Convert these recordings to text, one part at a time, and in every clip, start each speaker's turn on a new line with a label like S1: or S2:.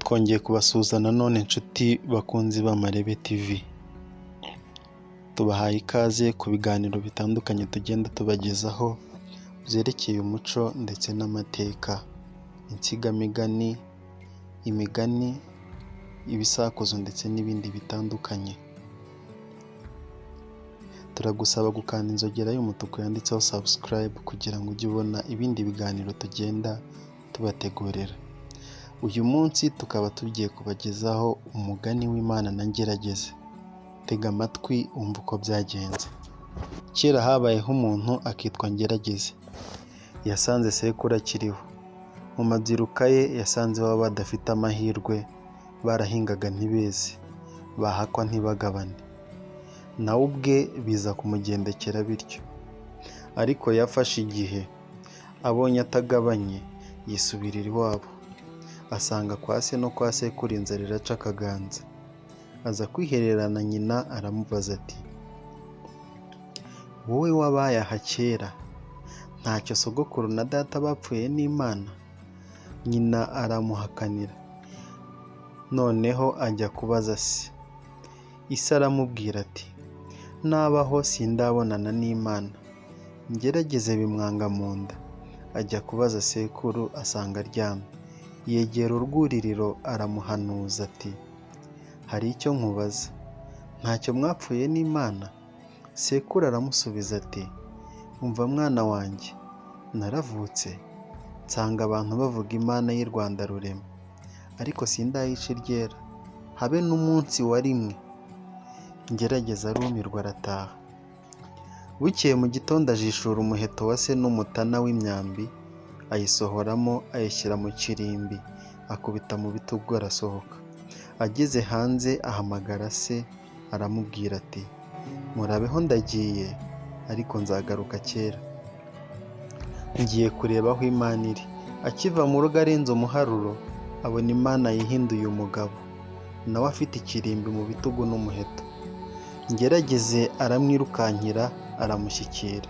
S1: Twongeye kubasuhuza nanone inshuti bakunzi b'Amarebe TV, tubahaye ikaze ku biganiro bitandukanye tugenda tubagezaho byerekeye umuco ndetse n'amateka, insigamigani, imigani, ibisakuzo ndetse n'ibindi bitandukanye. Turagusaba gukanda inzogera y'umutuku yanditseho subscribe kugira ngo ujye ubona ibindi biganiro tugenda tubategurira. Uyu munsi tukaba tugiye kubagezaho umugani w'Imana na Ngerageze. Tega amatwi wumve uko byagenze. Kera habayeho umuntu akitwa Ngerageze. Yasanze sekuru akiriho. Mu mabyiruka ye yasanze iwabo badafite amahirwe, barahingaga ntibeze, bahakwa ntibagabane. Nawe ubwe biza kumugendekera bityo. Ariko yafashe igihe, abonye atagabanye yisubirira iwabo. Asanga kwa se no kwa sekuru inzara iraca akaganza. Aza kwihererana nyina aramubaza ati: "Wowe wabaye aha kera, ntacyo sogokuru na data bapfuye n'Imana?" Nyina aramuhakanira. Noneho ajya kubaza se. Ise aramubwira ati: "Nabaho sindabonana n'Imana." Ngerageze bimwanga mu nda. Ajya kubaza sekuru asanga aryamye. Yegera urwuririro aramuhanuza ati: "Hari icyo nkubaza, ntacyo mwapfuye n'Imana?" Sekuru aramusubiza ati: "Umva mwana wanjye, naravutse nsanga abantu bavuga Imana y'i Rwanda Rurema, ariko sindayica iryera, habe n'umunsi wa rimwe." Ngerageze arumirwa arataha. Bukeye mu gitondo ajishura umuheto wa se n'umutana w'imyambi, ayisohoramo ayishyira mu kirimbi, akubita mu bitugu arasohoka. Ageze hanze ahamagara se aramubwira ati: "Murabeho ndagiye, ariko nzagaruka kera. Ngiye kureba aho Imana iri." Akiva mu rugo arenze umuharuro, abona Imana yihinduye umugabo, nawe afite ikirimbi mu bitugu n'umuheto. Ngerageze aramwirukankira aramushyikira.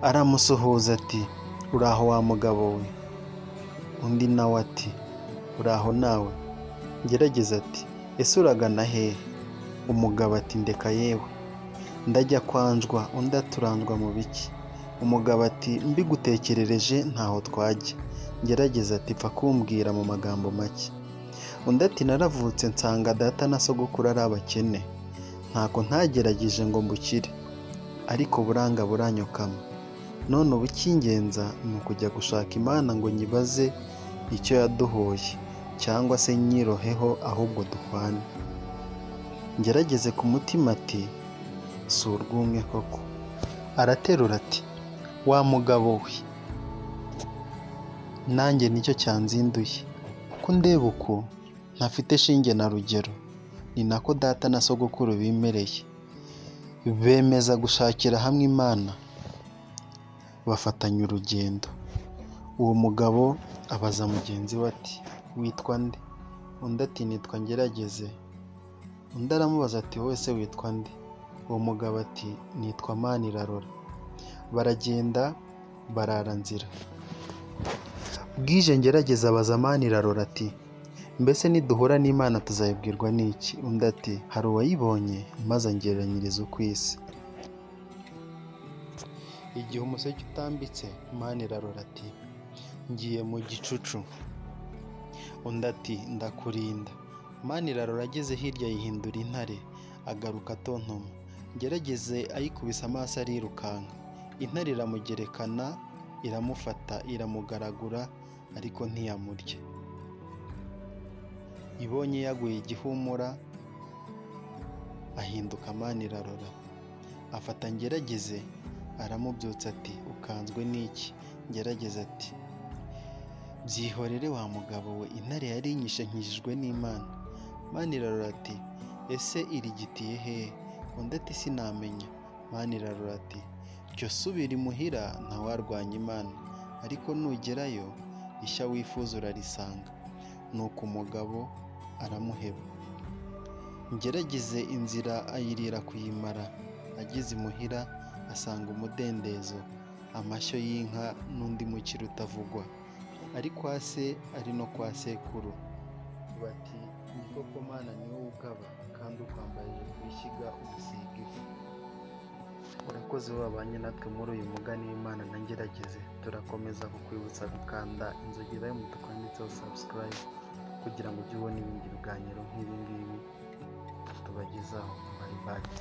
S1: Aramusuhuza ati: "Uraho wa mugabo we?" Undi nawe ati: "Uraho nawe?" Ngerageze ati: "Ese uragana hehe?" Umugabo ati: "Ndeka yewe, ndajya kwanjwa." Undi ati: "Uranjwa mu biki?" Umugabo ati: "Mbigutekerereje ntaho twajya." Ngerageze ati: "Pfa kumbwira mu magambo make." Undi ati: "Naravutse nsanga data na sogokuru ari abakene, ntako ntagerageje ngo mbukire, ariko buranga buranyokama. None ubu icy'ingenza ni ukujya gushaka Imana ngo nyibaze icyo yaduhoye, cyangwa se nyiroheho ahubwo duhwane." Ngerageze ku mutima ati: "Si urw'umwe koko." Araterura ati: "Wa mugabo we, nanjye nicyo cyanzinduye. Uko undeba uku ntafite shinge na rugero, ni nako data na sogokuru bimereye." Bemeza gushakira hamwe Imana, bafatanya urugendo. Uwo mugabo abaza mugenzi we ati: "Witwa nde?" Undi ati: "Nitwa Ngerageze." Undi aramubaza ati: "Wowe se witwa nde?" Uwo mugabo ati: "Nitwa Manirarora." Baragenda barara nzira. Bwije Ngerageze abaza Manirarora ati: "Mbese niduhura n'Imana tuzayibwirwa n'iki?" Undi ati: "Hari uwayibonye maze angereranyiriza uko isa." Igihe umuseke utambitse, Manirarora ati: "Ngiye mu gicucu." Undi ati: "Ndakurinda." Manirarora ageze hirya yihindura intare, agaruka atontoma. Ngerageze ayikubise amaso arirukanka. Intare iramugerekana iramufata iramugaragura, ariko ntiyamurya. Ibonye yaguye igihumura, ahinduka Manirarora. Afata Ngerageze aramubyutsa ati: "Ukanzwe n'iki?" Ngerageze ati: "Byihorere wa mugabo we, intare yari inyishe nkijijwe n'Imana." Manirarora ati: "Ese irigitiye hehe?" Undi ati: "Sinamenya." Manirarora ati: "Cyo subira imuhira ntawarwanya Imana, ariko nugerayo ishya wifuza urarisanga." Nuko umugabo aramuheba. Ngerageze inzira ayirira kuyimara. Ageze imuhira asanga umudendezo, amashyo y'inka n'undi mukiro utavugwa, ari kwa se ari no kwa sekuru. Bati: "Ni koko Mana, ni wowe ugaba, kandi ukwambarije ku ishyiga umusiga ivu." Urakoze wabanye natwe muri uyu mugani w'Imana na Ngerageze. Turakomeza kukwibutsa gukanda inzogera y'umutuku yanditseho subscribe kugira ngo ujye ubona ibindi biganiro nk'ibi ngibi tubagezaho. Bye bye.